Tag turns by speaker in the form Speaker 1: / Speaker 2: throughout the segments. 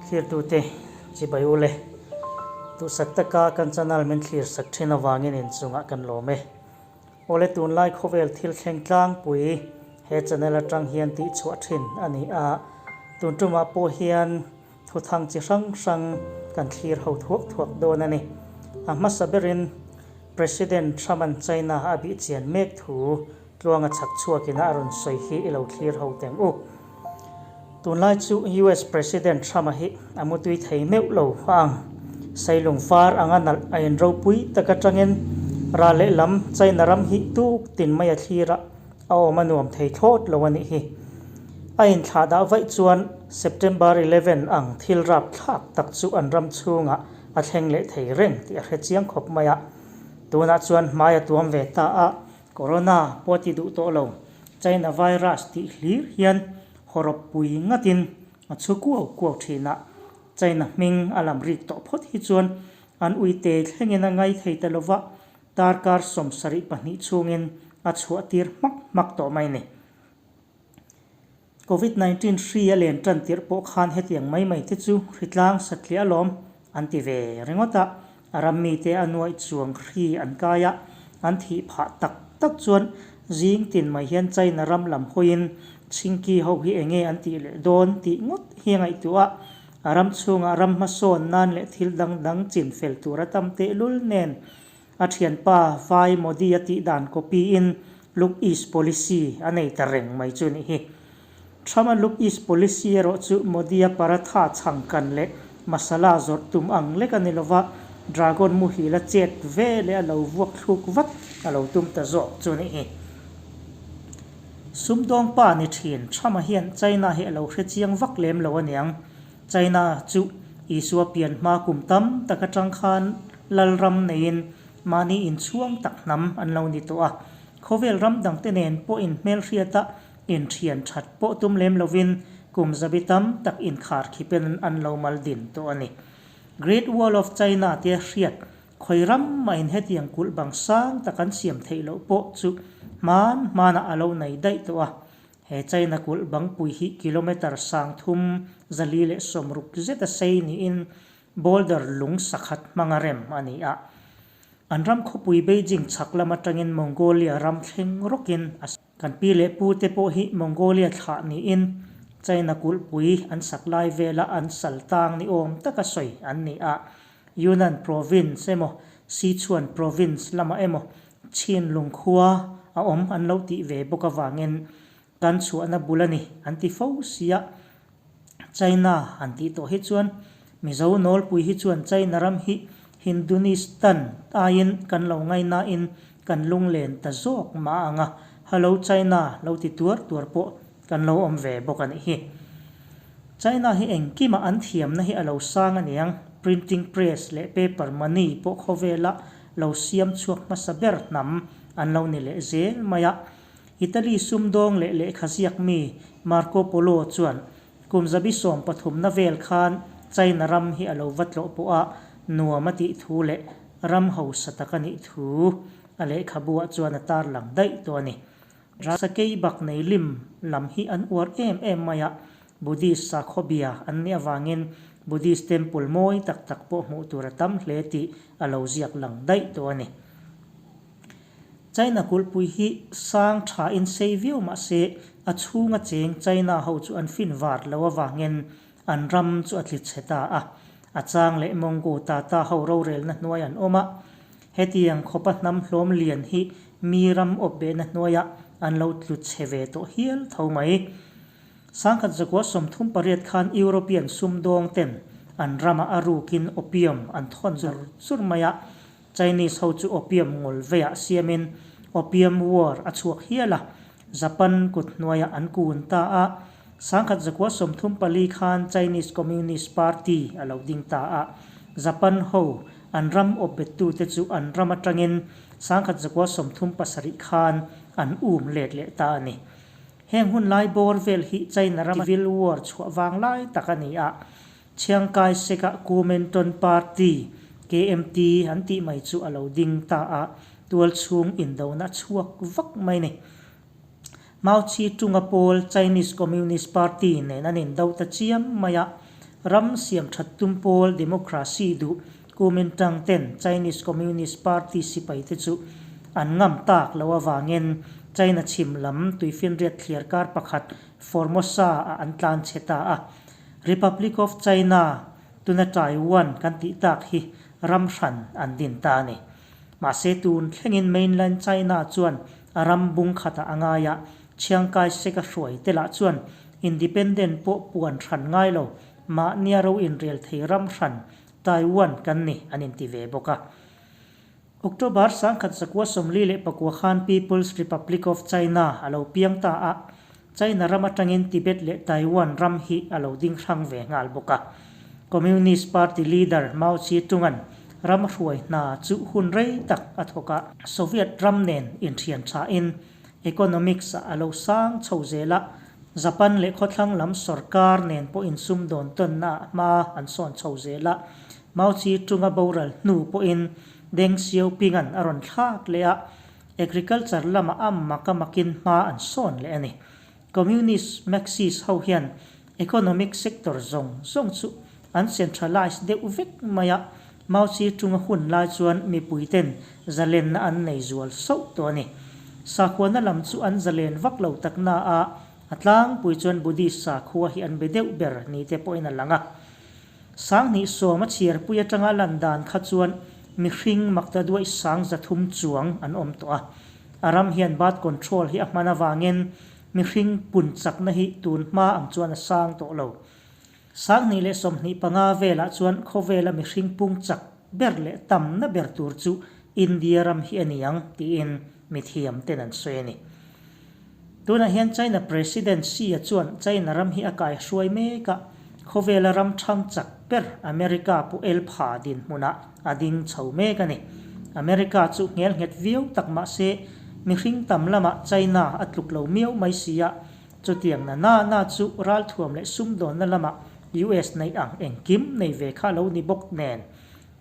Speaker 1: Thlirtute chibai u le. Duhsak taka kan channel min thlir sak thin avangin inchungah kan lawm e. Awle tunlai khawvel thil thleng tlangpui he channel atang hian tih chhuah thin a ni a, tun tumah pawh hian thuthang chi hrang hrang kan thlir ho thuak thuak dawn a ni. A hmasa berin President Trump-a'n China a bih chian mek thu tluanga chhak chhuakin a rawn sawi hi i lo thlir ho teng u. Tunlai chu US President Trump-a hi a mutui thei meuh lo ang. Sailung far anga nalh a inropui tak atangin ral lehlam China ram hi tuk tin mai a thlir a, a awm a nuam thei thlawt lo a nih hi. A inthlah dah vaih chuan September 11 ang thil rap thlak tak chu an ram chhungah a thleng leh thei reng tih a hre chiang khawp mai a. Tunah chuan hmai a tuam ve ta a, Corona pawh a ti duh tawh lo. China virus tih hlir hian hawrawp pui ngatin a chhu kuau kuau thin a, China hming a lam rik tawh phawt hi chuan an uite thlengin a ngai thei ta lova, darkar 72 chhungin a chhuah tir hmak hmak tawh mai ni. Covid 19 hri a len tan tirh pawh khan hetiang mai mai te chu hritlang satliah alawm an ti ve ringawt a, a ram mite a nuaih chuang hri an kai a, an thih phah tak tak chuan zing tin mai hian China ram lam hawiin Chingki ho hi enge an tih leh dawn tih ngawt hi a ngaihtuah a, a ram chhungah ram hmasawn nan leh thil dang dang chin fel tur a tam tehlul nen A thianpa Vai Modi a tih dan copy in Look East Policy a nei ta reng mai chu nih hi. Trump-a Look East Policy erawh chu Modi-a paratha chhangkan leh masala zawrh tum ang lek a ni lova, Dragon muhil a chet ve leh a lo vuak thluk vat a lo tum ta zawk chu nih hi. Sumdawngpa ni thin Trump-a hian China hi a lo hre chiang vak lem lo aniang. China chu Isua pian hma kum tam tak atang khan lalram neiin mahni inchhuang tak hnam an lo ni tawh a. Khawvel ram dangte nen pawh inhmelhriata inthian that pawh tum lem lovin kum zabi tam tak inkhar khipen an lo mal din tawh a ni. Great Wall of China tia hriat khawi ram mahin hetiang kulh bang sang tak an siam theih loh pawh chu hman hmanah a lo nei daih tawh a. He China kulh bangpui hi kilometre 3460 zeta sei niin boulder lung sakhat hmanga rem a ni a. An ram khawpui Beijing chhak lam atangin Mongolia ram thleng rawkin a Kan pi leh pu te pawh hi Mongolia thlah niin China kulhpui an sak lai vela an sal tang ni awm taka sawi an ni a. Yunnan Province emaw Sichuan Province lamah emaw Chin lungkhua a awm an lo tih ve bawk avangin kan chhuahna bul a ni an ti fo sia. China han tih tawh hi chuan Mizo nawlpui hi chuan China ram hi Hindunistan aiin kan lo ngaihnain kan lunglen ta zawk mah ang a, Hello China lo ti tuar tuar pawh kan lo awm ve bawk a nih hi. China hi engkimah an thiamna hi a lo sang a niang, printing press leh paper money pawh khawvela lo siam chhuak hmasa ber hnam an lo ni leh zel mai a. Italy sumdawng leh lehkha ziak mi Marco Polo chuan kum zabi sawm pathumna vel khan China ram hi a lo va tlawh pawh a nuam a tih thu leh ram hausa tak a nih thu a lehkhabuah chuan a tarlang daih tawh a ni. Sakei bak nei lim lam hi an uar em em mai a, Buddhist sakhaw bia an nih avangin Buddhist temple mawi tak tak pawh hmuh tur a tam hle tih a lo ziak lang daih tawh a ni. China kulhpui hi sang tha in sei viau mah se a chhunga cheng China ho chu an fin var lo avangin an ram chu a tli chhe ta a. A chang leh Mongo Tata ho rorelna hnuai an awm a. Hetiang khawpa hnam hlawm lian hi mi ram awp behna hnuaiah an lo tlu chhe ve tawh hial tho mai. 1938 khan European sumdawng ten an ramah a rukin opium an thawn zur zur mai a, Chinese ho chu opium ngawl veiah siamin Opium War a chhuak hial a, Japan kut hnuaiah an kun ta a. 1934 khan Chinese Communist Party a lo ding ta a, Japan ho an ram awp bettute chu an ram atangin 1937 khan an um let leh ta a ni. Heng hun lai bawr vel hi China rama Civil War chhuah vang lai tak a ni a, Chiang Kai-shek-a Kuomintang Party, KMT, an tih mai chu a lo ding ta a, tual chhung indona a chhuak vak mai ni. Mao Tse-tung-a pawl Chinese Communist Party nen an indo ta chiam mai a, Ram siam that tum pawl democracy duh Kuomintang ten Chinese Communist Party sipai te chu an ngam tak loh avangin China chhim lam tuifinriat thliar kar pakhat Formosa ah an tlan chhe ta a. Republic of China tuna Taiwan kan tih tak hi ram hran an din ta a ni. Mahse tun thlengin mainland China chuan a ram bung khatah a ngai a, Chiang Kai-shek a hruai te lah chuan independent pawh puan hran ngai lo, mahnia ro inrel thei ram hran Taiwan kan ni an inti ve bawk a. October 1944 khan People's Republic of China a lo piang ta a, China ram atangin Tibet leh Taiwan ram hi a lo ding hrang ve nghal bawk a. Communist Party leader Mao Zedong-a'n ram hruai hna chu hun rei tak a thawk a. Soviet ram nen inthian thain economics-ah a lo sang chho zel a, Japan leh khawthlang lam sorkar nen pawh insumdawn tawnnaah hma an sawn chho zel a. Mao Zedong-a boral hnu pawhin Deng Xiaoping-a'n a rawn thlak leh a, Agriculture lamah a mak a makin hma an sawn leh a ni. Communist Marxist ho hian economic sector zawng zawng chu an centralize deuh vek mai a, Mao Zedong-a hun lai chuan mipuiten zalenna an nei zual sauh tawh a ni. Sakhuana lam chu an zalen vak lo tak na a, a tlangpui chuan Buddhist sakhua hi an be deuh ber ni te pawhin a lang a. 2010 a chhiarpui atanga lan dan kha chuan mihring makta duaih 300 chuang an awm tawh a. A ram hian birth control hi a hman avangin mihring pun chakna hi tun hma ang chuan a sang tawh lo. 2025 velah chuan khawvela mihring pung chak ber leh tamna ber tur chu India ram hi a ni ang tiin mithiam ten an sawi a ni. Tunah hian China President Xi-a chuan China ram hi a kaihruai mek a, khawvela ram thang chak ber America pawh el pha dinhmunah a ding chho mek a ni. America chu nghel nghet viau tak mah se mihring tam lamah China a tluk lo miau mai si a, chutiang na na na chu ralthuam leh sumdawnna lamah US neih ang engkim nei ve kha lo ni bawk nen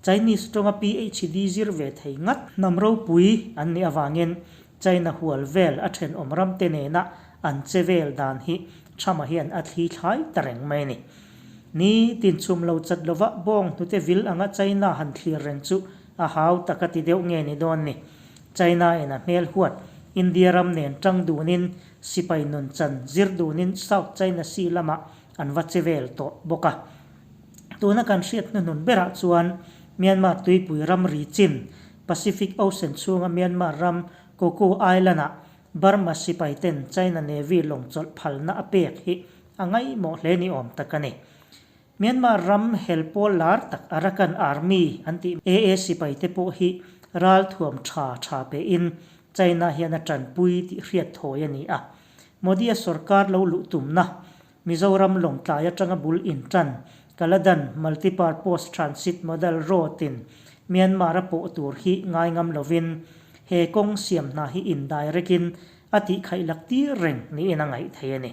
Speaker 1: Chinese tawnga PhD zir ve thei ngat hnam ropui an nih avangin China hual vel a thenawm ramte nena an che vel dan hi Trump-a hian a thli thlai ta reng mai a ni. Ni tin chhum lo chat lova bawng hnute vil anga China han thlir reng chu a hau tak a ti deuh nge ni dawn ni. China in a hmel huat India ram nen tang dunin sipai nun chan zir dunin South China Sea lamah an va che vel tawh bawk a. Tuna kan hriat hnuhnun berah chuan Myanmar tuipui ramri chin Pacific Ocean chhunga Myanmar ram Coco Island-ah Burma sipai ten China Navy lawng chawlh phalna a pek hi a ngaihmawh hle ni awm tak a ni. Myanmar ram hel pawl lar tak Arakan Army an tih AA sipai te pawh hi ralthuam tha tha pein China hian a tanpui tih hriat thawi a ni a. Modi-a sorkar lo luh tumna Mizoram Lawngtlai atanga bul intan Kaladan Multipurpose Transit Model Road in Myanmar a pawh tur hi ngai ngam lovin he kawng siam hna hi indirect in a tihkhaih lak tir reng niin a ngaih thei a ni.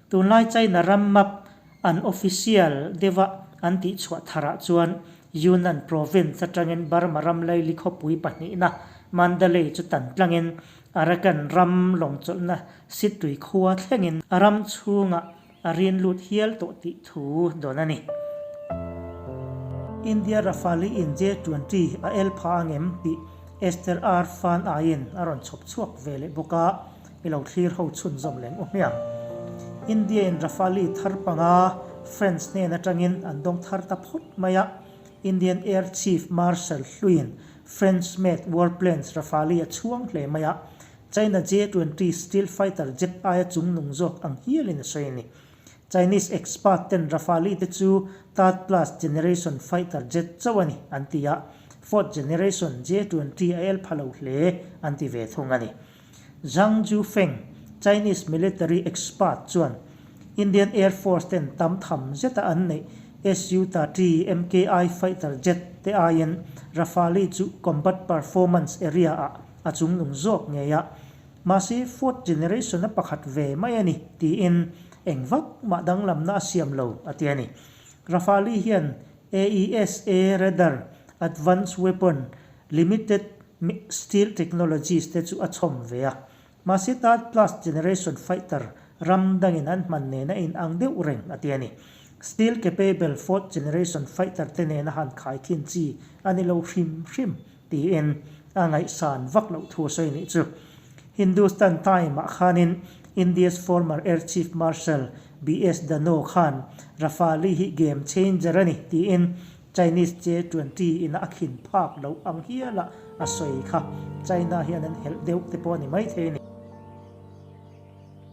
Speaker 1: Tunlai China ram map an official deuha an tihchhuah tharah chuan Yunnan Province atangin Burma ram laili khawpui pahnihna Mandalay chu tan tlangin Arakan ram lawngchawlhna Sittui khua thlengin a ram chhungah a rin lut hial tawh tih thu dawn a ni. India Rafale in J-20 a el pha angem tih Esther R. Fan aiin a rawn chhawp chhuak ve leh bawk a, i lo thlir ho chhunzawm leng u hmiang. India in Rafale thar panga France hnen atangin an dawng thar ta phawt mai a, Indian Air Chief Marshal Hluiin French made warplanes Rafale a chhuang hle mai a, China J-20 stealth fighter jet aia chungnung zawk ang hialin a sawi a ni. Chinese expert ten Rafale te chu third plus generation fighter jet chauh a ni an ti a, fourth generation J-20 a el pha lo hle an ti ve thung a ni. Zhang Zhufeng, Chinese military expert chuan Indian Air Force ten tam tham zeta an neih Su-30 MKI fighter jet te aiin Rafale chu combat performance area-ah a chungnung zawk ngei a, mahse fourth generation a pakhat ve mai a ni tiin eng vak mah danglamna a siam lo a ti a ni. Rafale hian AESA radar, Advanced Weapon Limited Stealth Technologies te chu a chhawm ve a, mahse third plus generation fighter ram dangin an hman nena inang deuh reng a ti a ni. Still capable fourth generation fighter te nena han khaikhin chi a ni lo hrim hrim tiin a ngaihsan vak loh thu a sawi nih chu. Hindustan Time ah khanin India's former Air Chief Marshal BS Dhanoa khan Rafale hi game changer a ni tiin Chinese J-20 in a khin phak loh ang hiala a sawi kha China hian an helh deuh te pawh a ni maithei a ni.